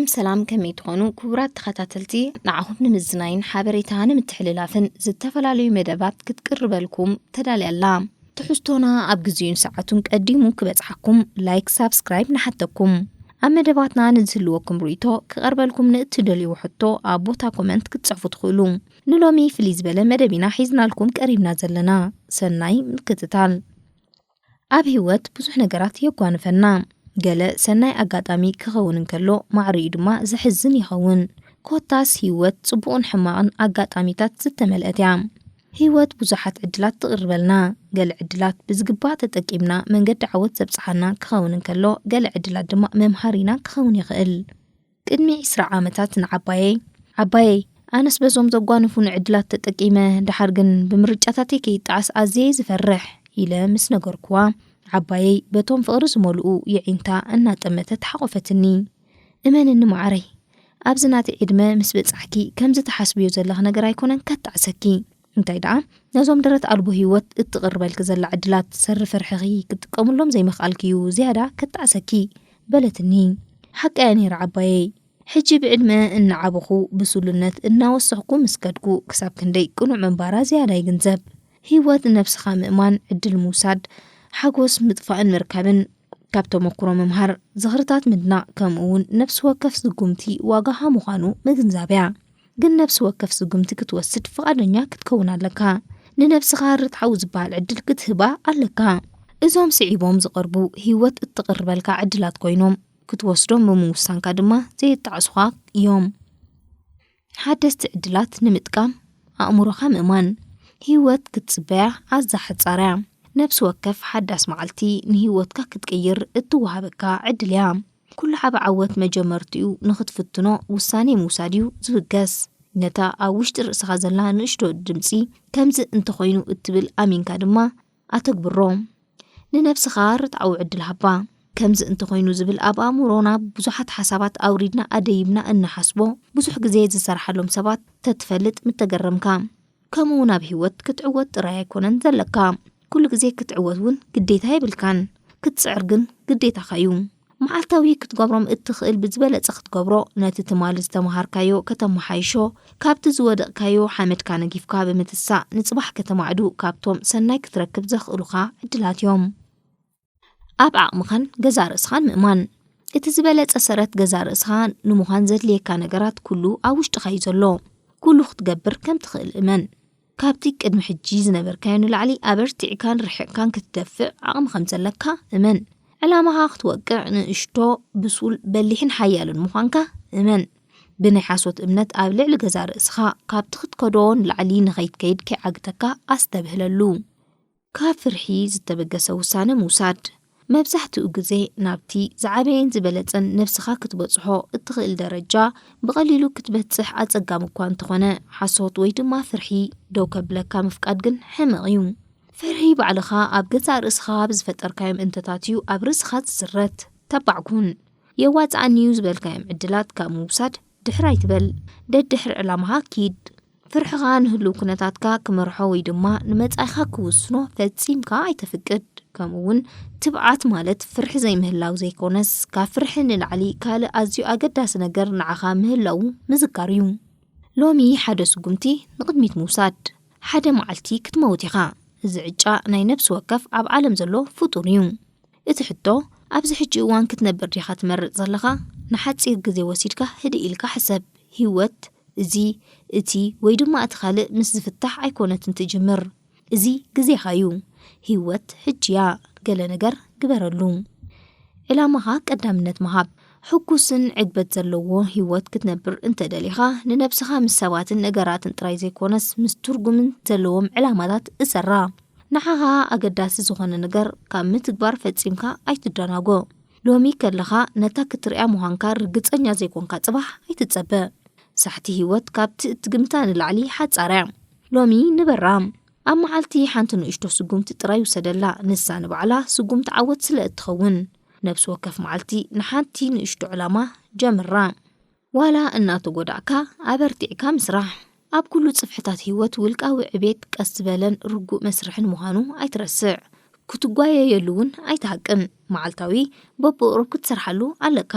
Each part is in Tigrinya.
ሰላም ሰላም፣ ከመይ ትኾኑ ክቡራት ተኸታተልቲ? ንዓኹም ንምዝናይን ሓበሬታ ንምትሕልላፍን ዝተፈላለዩ መደባት ክትቅርበልኩም ተዳልያ ኣላ። ትሕዝቶና ኣብ ግዜኡን ሰዓቱን ቀዲሙ ክበጽሓኩም ላይክ፣ ሳብስክራይብ ንሓተኩም። ኣብ መደባትና ንዝህልወኩም ርእይቶ ክቐርበልኩም ንእትደልይዎ ሕቶ ኣብ ቦታ ኮመንት ክትጽሕፉ ትኽእሉ። ንሎሚ ፍልይ ዝበለ መደብ ኢና ሒዝናልኩም ቀሪብና ዘለና። ሰናይ ምክትታል። ኣብ ህይወት ብዙሕ ነገራት የጓንፈና። ገለ ሰናይ ኣጋጣሚ ክኸውን እንከሎ፣ ማዕሪኡ ድማ ዘሕዝን ይኸውን። ኮታስ ህይወት ጽቡቕን ሕማቕን ኣጋጣሚታት ዝተመልአት እያ። ህይወት ብዙሓት ዕድላት ትቕርበልና። ገለ ዕድላት ብዝግባእ ተጠቂምና መንገዲ ዓወት ዘብጽሓና ክኸውን እንከሎ፣ ገለ ዕድላት ድማ መምሃሪና ክኸውን ይኽእል። ቅድሚ ዕስራ ዓመታት ንዓባየይ፣ "ዓባየይ፣ ኣነስ በዞም ዘጓንፉኒ ዕድላት ተጠቂመ፣ ደሓር ግን ብምርጫታተይ ከይጠዓስ ኣዝየ ዝፈርሕ" ኢለ ምስ ነገርኩዋ፣ ዓባየይ በቶም ፍቕሪ ዝመልኡ የዒንታ እናጠመተት ሓቖፈትኒ። "እመንኒ መዓረይ፣ ኣብዚ ናተይ ዕድመ ምስ በጻሕኪ፣ ከምዚ ትሓስብዮ ዘለኺ ነገር ኣይኮነን ከጣዕሰኪ። እንታይ ደኣ፣ ነዞም ደረት ኣልቦ ህይወት እትቕርበልኪ ዘላ ዕድላት ሰሪ ፍርሕኺ ክትጥቀምሎም ዘይምኽኣልኪ'ዩ ዝያዳ ከጣዕሰኪ" በለትኒ። ሓቃ'ያ ነይራ ዓባየይ። ሕጂ ብዕድመ እናዓበኹ፣ ብስሉነት እናወሰኽኩ ምስ ከድኩ፣ ክሳብ ክንደይ ቅኑዕ ምንባራ ዝያዳ ይግንዘብ። ህይወት ንነብስኻ ምእማን፣ ዕድል ምውሳድ፣ ሓጎስ ምጥፋእን ምርካብን፣ ካብ ተመኩሮ ምምሃር፣ ዝኽርታት ምድናቕ፣ ከምኡ እውን ነፍሲ ወከፍ ስጉምቲ ዋጋኻ ምዃኑ ምግንዛብ'ያ። ግን ነፍሲ ወከፍ ስጉምቲ ክትወስድ ፍቓደኛ ክትከውን ኣለካ። ንነብስኻ ርትዓዊ ዝበሃል ዕድል ክትህባ ኣለካ። እዞም ስዒቦም ዝቐርቡ ህይወት እትቕርበልካ ዕድላት ኮይኖም፣ ክትወስዶም ብምውሳንካ ድማ ዘየጣዕሱኻ እዮም። ሓደስቲ ዕድላት ንምጥቃም ኣእምሮኻ ምእማን። ህይወት ክትጽበያ ኣዛ ሓጻር'ያ። ነፍሲ ወከፍ ሓዳስ መዓልቲ ንህይወትካ ክትቅይር እትወሃበካ ዕድል እያ። ኩሉ ዓቢ ዓወት መጀመርትኡ ንኽትፍትኖ ውሳኔ ምውሳድ እዩ ዝብገስ። ነታ ኣብ ውሽጢ ርእስኻ ዘላ ንእሽቶ ድምጺ፣ "ከምዚ እንተኾይኑ" እትብል ኣሚንካ ድማ ኣተግብሮ። ንነብስኻ ርትዓዊ ዕድል ሃባ። "ከምዚ እንተኾይኑ" ዝብል ኣብ ኣእምሮና ብዙሓት ሓሳባት ኣውሪድና ኣደይብና እንሓስቦ፣ ብዙሕ ግዜ ዝሰርሓሎም ሰባት ተትፈልጥ ምተገረምካ። ከምኡ እውን ኣብ ህይወት ክትዕወት ጥራይ ኣይኮነን ዘለካ። ኩሉ ግዜ ክትዕወት እውን ግዴታ የብልካን። ክትጽዕር ግን ግዴታኻ እዩ። መዓልታዊ ክትገብሮም እትኽእል ብዝበለጸ ክትገብሮ፣ ነቲ ትማሊ ዝተመሃርካዮ ከተመሓይሾ፣ ካብቲ ዝወደቕካዮ ሓመድካ ነጊፍካ ብምትሳእ፣ ንጽባሕ ከተማዕዱ ካብቶም ሰናይ ክትረክብ ዘኽእሉኻ ዕድላት እዮም። ኣብ ዓቕምኻን ገዛእ ርእስኻን ምእማን። እቲ ዝበለጸ ሰረት ገዛእ ርእስኻ ንምዃን ዘድልየካ ነገራት ኩሉ ኣብ ውሽጥኻ እዩ ዘሎ። ኩሉ ክትገብር ከም ትኽእል እመን። ካብቲ ቅድሚ ሕጂ ዝነበርካዮ ንላዕሊ ኣበርቲዕካን ርሒቕካን ክትደፍእ ዓቕሚ ከም ዘለካ እመን። ዕላማኻ ክትወቅዕ ንእሽቶ፣ ብሱል፣ በሊሕን ሓያልን ምዃንካ እመን። ብናይ ሓሶት እምነት ኣብ ልዕሊ ገዛእ ርእስኻ ካብቲ ክትከዶ ንላዕሊ ንኸይትከይድ ከይዓግተካ ኣስተብህለሉ። ካብ ፍርሒ ዝተበገሰ ውሳነ ምውሳድ። መብዛሕትኡ ግዜ ናብቲ ዝዓበየን ዝበለጸን ነብስኻ ክትበጽሖ እትኽእል ደረጃ ብቐሊሉ ክትበጽሕ ኣጸጋሚ እኳ እንተኾነ፣ ሓሶት ወይ ድማ ፍርሒ ደው ከብለካ ምፍቃድ ግን ሕመቕ እዩ። ፍርሒ ባዕልኻ ኣብ ገዛእ ርእስኻ ብዝፈጠርካዮም እንተታት እዩ ኣብ ርእስኻ ዝስረት። ተባዕ ኩን። የዋጽኣኒ እዩ ዝበልካዮም ዕድላት ካብ ምውሳድ ድሕር ኣይትበል። ደድሕሪ ዕላማኻ ኪድ። ፍርሕኻ ንህሉው ኩነታትካ ክመርሖ ወይ ድማ ንመጻኢኻ ክውስኖ ፈጺምካ ኣይተፍቅድ። ከምኡ እውን ትብዓት ማለት ፍርሒ ዘይምህላው ዘይኮነስ፣ ካብ ፍርሒ ንላዕሊ ካልእ ኣዝዩ ኣገዳሲ ነገር ንዓኻ ምህላው ምዝካር እዩ። ሎሚ ሓደ ስጉምቲ ንቕድሚት ምውሳድ። ሓደ መዓልቲ ክትመውት ኢኻ። እዚ ዕጫ ናይ ነፍሲ ወከፍ ኣብ ዓለም ዘሎ ፍጡር እዩ። እቲ ሕቶ፣ ኣብዚ ሕጂ እዋን ክትነብር ዲኻ ትመርጽ ዘለኻ? ንሓጺር ግዜ ወሲድካ ህድእ ኢልካ ሕሰብ። ህይወት እዚ፣ እቲ ወይ ድማ እቲ ካልእ ምስ ዝፍታሕ ኣይኮነትን ትጅምር። እዚ ግዜኻ እዩ። ህይወት ሕጂ እያ። ገለ ነገር ግበረሉ። ዕላማኻ ቀዳምነት ምሃብ። ሕጉስን ዕግበት ዘለዎ ህይወት ክትነብር እንተደሊኻ፣ ንነብስኻ ምስ ሰባትን ነገራትን ጥራይ ዘይኮነስ፣ ምስ ትርጉምን ዘለዎም ዕላማታት እሰራ። ንዓኻ ኣገዳሲ ዝኾነ ነገር ካብ ምትግባር ፈጺምካ ኣይትደናጎ። ሎሚ ከለኻ ነታ ክትሪኣ ምዃንካ ርግጸኛ ዘይኮንካ ጽባሕ ኣይትጸበ። ሳሕቲ ህይወት ካብቲ እትግምታ ንላዕሊ ሓጻር እያ። ሎሚ ንበራ። ኣብ መዓልቲ ሓንቲ ንእሽቶ ስጉምቲ ጥራይ ውሰደላ። ንሳ ንባዕላ ስጉምቲ ዓወት ስለ እትኸውን። ነብሲ ወከፍ መዓልቲ ንሓንቲ ንእሽቶ ዕላማ ጀምራ። ዋላ እናተጎዳእካ ኣበርቲዕካ ምስራሕ። ኣብ ኩሉ ጽፍሕታት ህይወት ውልቃዊ ዕቤት ቀስ ዝበለን ርጉእ መስርሕን ምዃኑ ኣይትረስዕ። ክትጓየየሉ እውን ኣይትሃቅን። መዓልታዊ በብቕሩብ ክትሰርሓሉ ኣለካ።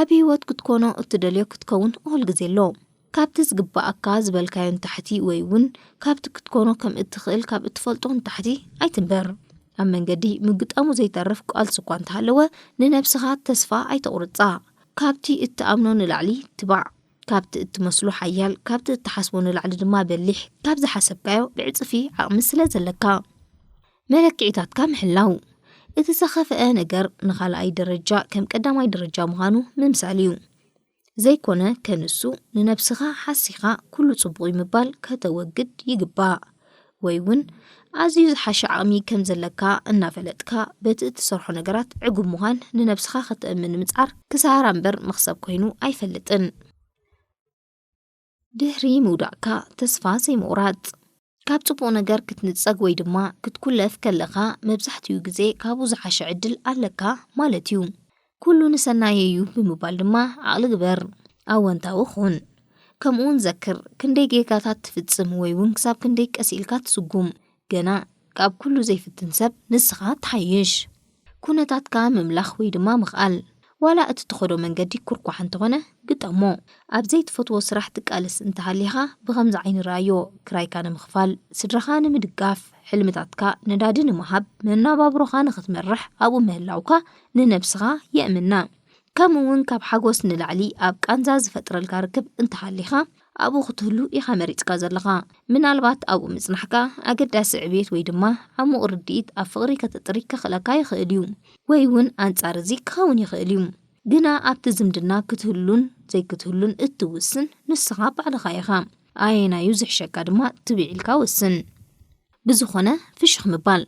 ኣብ ህይወት ክትኮኖ እትደልዮ ክትከውን ኦል ግዜ ኣሎ። ካብቲ ዝግባኣካ ዝበልካዮ ንታሕቲ ወይ እውን ካብቲ ክትኮኖ ከም እትኽእል ካብ እትፈልጦ ንታሕቲ ኣይትንበር። ኣብ መንገዲ ምግጣሙ ዘይተርፍ ቃልሲ እኳ እንተሃለወ፣ ንነብስኻ ተስፋ ኣይተቑርጻ። ካብቲ እትኣምኖ ንላዕሊ ትባዕ፣ ካብቲ እትመስሎ ሓያል፣ ካብቲ እትሓስቦ ንላዕሊ ድማ በሊሕ። ካብ ዝሓሰብካዮ ብዕጽፊ ዓቕሚ ስለ ዘለካ። መለክዒታትካ ምሕላው። እቲ ዘኸፍአ ነገር ንኻልኣይ ደረጃ ከም ቀዳማይ ደረጃ ምዃኑ ምምሳል እዩ። ዘይኮነ ከንሱ፣ ንነብስኻ ሓሲኻ ኩሉ ጽቡቕ እዩ ምባል ከተወግድ ይግባእ። ወይ እውን ኣዝዩ ዝሓሸ ዓቕሚ ከም ዘለካ እናፈለጥካ፣ በቲ እትሰርሖ ነገራት ዕጉብ ምዃን ንነብስኻ ከተእምን ምጽዓር ክሳራ እምበር መኽሰብ ኮይኑ ኣይፈልጥን። ድሕሪ ምውዳቕካ ተስፋ ዘይምቑራጽ። ካብ ጽቡቕ ነገር ክትንጸግ ወይ ድማ ክትኩለፍ ከለኻ፣ መብዛሕትኡ ግዜ ካብኡ ዝሓሸ ዕድል ኣለካ ማለት እዩ። ኩሉ ንሰናየይ እዩ ብምባል ድማ ዓቕሊ ግበር። ኣወንታዊ ኹን። ከምኡ እውን ዘክር፣ ክንደይ ጌጋታት ትፍጽም ወይ እውን ክሳብ ክንደይ ቀስ ኢልካ ትስጉም፣ ገና ካብ ኩሉ ዘይፍትን ሰብ ንስኻ ትሓይሽ። ኩነታትካ ምምላኽ ወይ ድማ ምኽኣል። ዋላ እቲ ትኸዶ መንገዲ ኩርኳሕ እንተኾነ፣ ግጠሞ። ኣብ ዘይትፈትዎ ስራሕ ትቃለስ እንተሃሊኻ፣ ብኸምዚ ዓይኒ ረኣዮ። ክራይካ ንምኽፋል፣ ስድራኻ ንምድጋፍ፣ ሕልምታትካ ነዳዲ ንምሃብ፣ መናባብሮኻ ንኽትመርሕ ኣብኡ ምህላውካ ንነብስኻ የእምና። ከምኡ እውን ካብ ሓጎስ ንላዕሊ ኣብ ቃንዛ ዝፈጥረልካ ርክብ እንተሃሊኻ፣ ኣብኡ ክትህሉ ኢኻ መሪጽካ ዘለኻ። ምናልባት ኣብኡ ምጽናሕካ ኣገዳሲ ዕብየት ወይ ድማ ዓሙቕ ርድኢት ኣብ ፍቕሪ ከተጥሪ ከኽእለካ ይኽእል እዩ። ወይ እውን ኣንጻር እዚ ክኸውን ይኽእል እዩ። ግና ኣብቲ ዝምድና ክትህሉን ዘይክትህሉን እትውስን ንስኻ ባዕልኻ ኢኻ። ኣየናዩ ዝሕሸካ ድማ ትብዕ ኢልካ ወስን። ብዝኾነ ፍሽኽ ምባል።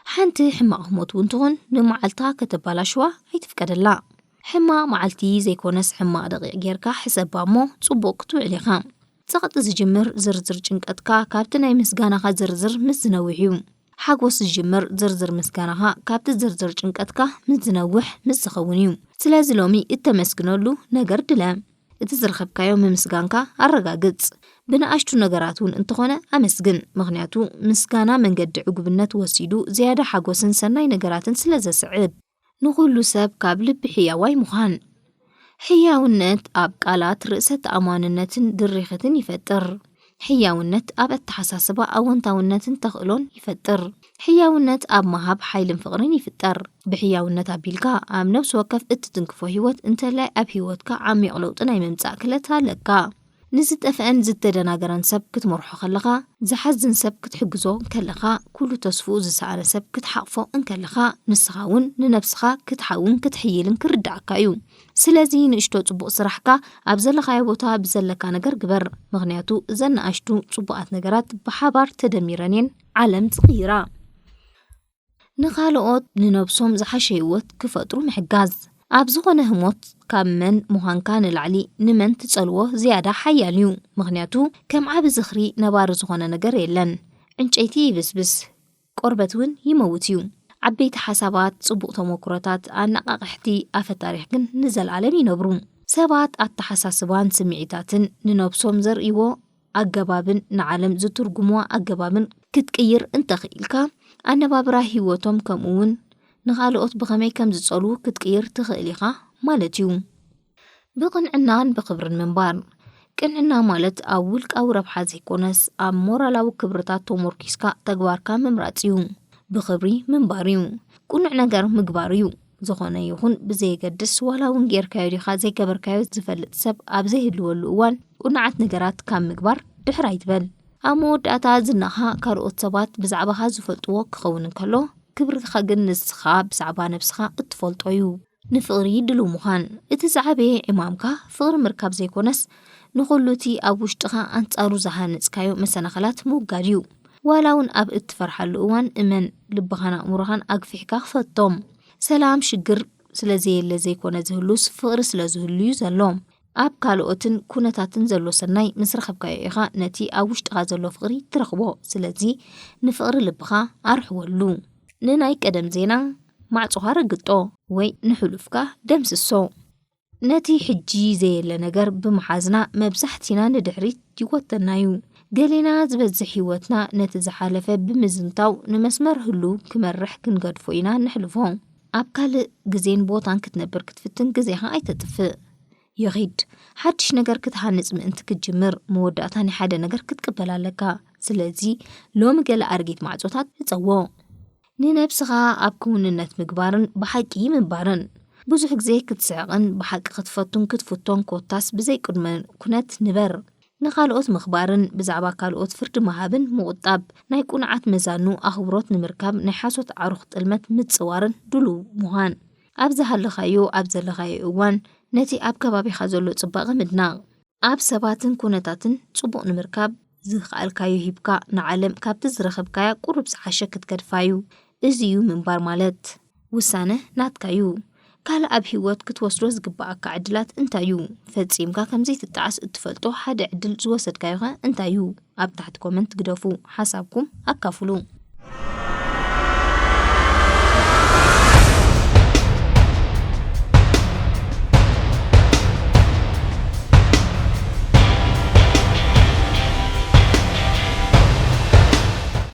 ሓንቲ ሕማቕ ህሞት እውን ትኹን ንመዓልታ ከተባላሽዋ ኣይትፍቀደላ። ሕማቕ መዓልቲ ዘይኮነስ ሕማቕ ደቂቕ ጌርካ ሕሰባ እሞ ጽቡቕ ክትውዕል ኢኻ። ጸቕጢ ዝጅምር ዝርዝር ጭንቀትካ ካብቲ ናይ ምስጋናኻ ዝርዝር ምስ ዝነውሕ እዩ። ሓጎስ ዝጅምር ዝርዝር ምስጋናኻ ካብቲ ዝርዝር ጭንቀትካ ምስ ዝነውሕ ምስ ዝኸውን እዩ። ስለዚ ሎሚ እተመስግነሉ ነገር ድለ። እቲ ዝረኸብካዮ ምምስጋንካ ኣረጋግጽ። ብንኣሽቱ ነገራት እውን እንተኾነ ኣመስግን። ምኽንያቱ ምስጋና መንገዲ ዕጉብነት ወሲዱ ዝያዳ ሓጎስን ሰናይ ነገራትን ስለ ዘስዕብ። ንኹሉ ሰብ ካብ ልቢ ሕያዋይ ምዃን። ሕያውነት ኣብ ቃላት ርእሰ ተኣማንነትን ድሪኸትን ይፈጥር። ሕያውነት ኣብ ኣተሓሳስባ ኣወንታውነትን ተኽእሎን ይፈጥር። ሕያውነት ኣብ ምሃብ ሓይልን ፍቕርን ይፍጠር። ብሕያውነት ኣቢልካ ኣብ ነፍሲ ወከፍ እትትንክፎ ህይወት እንተላይ ኣብ ህይወትካ ዓሚቕ ለውጢ ናይ ምምጻእ ክለት ኣለካ። ንዝጠፍአን ዝተደናገረን ሰብ ክትመርሖ ከለኻ፣ ዝሓዝን ሰብ ክትሕግዞ እንከለኻ፣ ኩሉ ተስፍኡ ዝሰኣነ ሰብ ክትሓቕፎ እንከለኻ፣ ንስኻ እውን ንነብስኻ ክትሓውን ክትሕይልን ክርድኣካ እዩ። ስለዚ ንእሽቶ ጽቡቕ ስራሕካ ኣብ ዘለኻዮ ቦታ ብዘለካ ነገር ግበር። ምኽንያቱ እዘን ንኣሽቱ ጽቡቓት ነገራት ብሓባር ተደሚረን እየን ዓለም ዝቕይራ። ንኻልኦት ንነብሶም ዝሓሸ ህይወት ክፈጥሩ ምሕጋዝ። ኣብ ዝኾነ ህሞት ካብ መን ምዃንካ ንላዕሊ ንመን ትጸልዎ ዝያዳ ሓያል እዩ። ምኽንያቱ ከም ዓቢ ዝኽሪ ነባሪ ዝኾነ ነገር የለን። ዕንጨይቲ ይብስብስ፣ ቆርበት እውን ይመውት እዩ። ዓበይቲ ሓሳባት፣ ጽቡቕ ተመኩሮታት፣ ኣነቓቕሕቲ ኣፈ ታሪኽ ግን ንዘለኣለም ይነብሩ። ሰባት ኣተሓሳስባን ስምዒታትን ንነብሶም ዘርእይዎ ኣገባብን ንዓለም ዝትርጉምዋ ኣገባብን ክትቅይር እንተኽኢልካ፣ ኣነባብራ ህይወቶም ከምኡ እውን ንኻልኦት ብኸመይ ከም ዝጸልዉ ክትቅይር ትኽእል ኢኻ ማለት እዩ። ብቕንዕናን ብኽብርን ምንባር። ቅንዕና ማለት ኣብ ውልቃዊ ረብሓ ዘይኮነስ፣ ኣብ ሞራላዊ ክብርታት ተሞርኪስካ ተግባርካ ምምራጽ እዩ። ብኽብሪ ምንባር እዩ። ቅኑዕ ነገር ምግባር እዩ። ዝኾነ ይኹን ብዘየገድስ፣ ዋላ እውን ጌርካዮ ዲኻ ዘይገበርካዮ ዝፈልጥ ሰብ ኣብ ዘይህልወሉ እዋን፣ ቅኑዓት ነገራት ካብ ምግባር ድሕር ኣይትበል። ኣብ መወዳእታ፣ ዝናኻ ካልኦት ሰባት ብዛዕባኻ ዝፈልጥዎ ክኸውን እንከሎ፣ ክብርኻ ግን ንስኻ ብዛዕባ ነብስኻ እትፈልጦ እዩ። ንፍቕሪ ድሉው ምዃን። እቲ ዝዓበየ ዕማምካ ፍቕሪ ምርካብ ዘይኮነስ፣ ንኹሉ እቲ ኣብ ውሽጥኻ ኣንጻሩ ዝሃነጽካዮ መሰናኽላት ምውጋድ እዩ። ዋላ እውን ኣብ እትፈርሓሉ እዋን፣ እመን፣ ልብኻን ኣእምሮኻን ኣግፊሕካ ክፈቶም። ሰላም ሽግር ስለ ዘየለ ዘይኮነ ዝህሉስ፣ ፍቕሪ ስለ ዝህሉ እዩ ዘሎ። ኣብ ካልኦትን ኩነታትን ዘሎ ሰናይ ምስ ረኸብካዮ ኢኻ ነቲ ኣብ ውሽጥኻ ዘሎ ፍቕሪ ትረኽቦ። ስለዚ ንፍቕሪ ልብኻ ኣርሕወሉ። ንናይ ቀደም ዜና ማዕጾኻ ረግጦ ወይ ንሕሉፍካ ደምስሶ። ነቲ ሕጂ ዘየለ ነገር ብምሓዝና መብዛሕቲና ንድሕሪት ይጎተና እዩ። ገሌና ዝበዝሕ ህይወትና ነቲ ዝሓለፈ ብምዝንታው ንመስመር ህሉው ክመርሕ ክንገድፎ ኢና ነሕልፎ። ኣብ ካልእ ግዜን ቦታን ክትነብር ክትፍትን ግዜኻ ኣይተጥፍእ። ይኺድ። ሓድሽ ነገር ክትሃንጽ ምእንቲ ክትጅምር፣ መወዳእታ ናይ ሓደ ነገር ክትቅበል ኣለካ። ስለዚ፣ ሎሚ ገለ ኣረጊት ማዕጾታት ህጸዎ። ንነብስኻ ኣብ ክውንነት ምግባርን ብሓቂ ምንባርን። ብዙሕ ግዜ ክትስሕቕን ብሓቂ ክትፈቱን ክትፍቶን፣ ኮታስ ብዘይ ቅድመ ኩነት ንበር። ንኻልኦት ምኽባርን ብዛዕባ ካልኦት ፍርዲ ምሃብን ምቑጣብ። ናይ ቁንዓት መዛኑ ኣኽብሮት ንምርካብ ናይ ሓሶት ዓሩኽ ጥልመት ምጽዋርን ድሉው ምዃን። ኣብ ዝሃለኻዮ ኣብ ዘለኻዮ እዋን ነቲ ኣብ ከባቢኻ ዘሎ ጽባቐ ምድናቕ። ኣብ ሰባትን ኩነታትን ጽቡቕ ንምርካብ ዝኸኣልካዮ ሂብካ ንዓለም ካብቲ ዝረኸብካያ ቁሩብ ዝሓሸ ክትገድፋ እዩ። እዚ እዩ ምንባር ማለት። ውሳነ ናትካ እዩ። ካልእ ኣብ ህይወት ክትወስዶ ዝግብኣካ ዕድላት እንታይ እዩ? ፈጺምካ ከም ዘይትጠዓስ እትፈልጦ ሓደ ዕድል ዝወሰድካዮኸ እንታይ እዩ? ኣብ ታሕቲ ኮመንት ግደፉ፣ ሓሳብኩም ኣካፍሉ።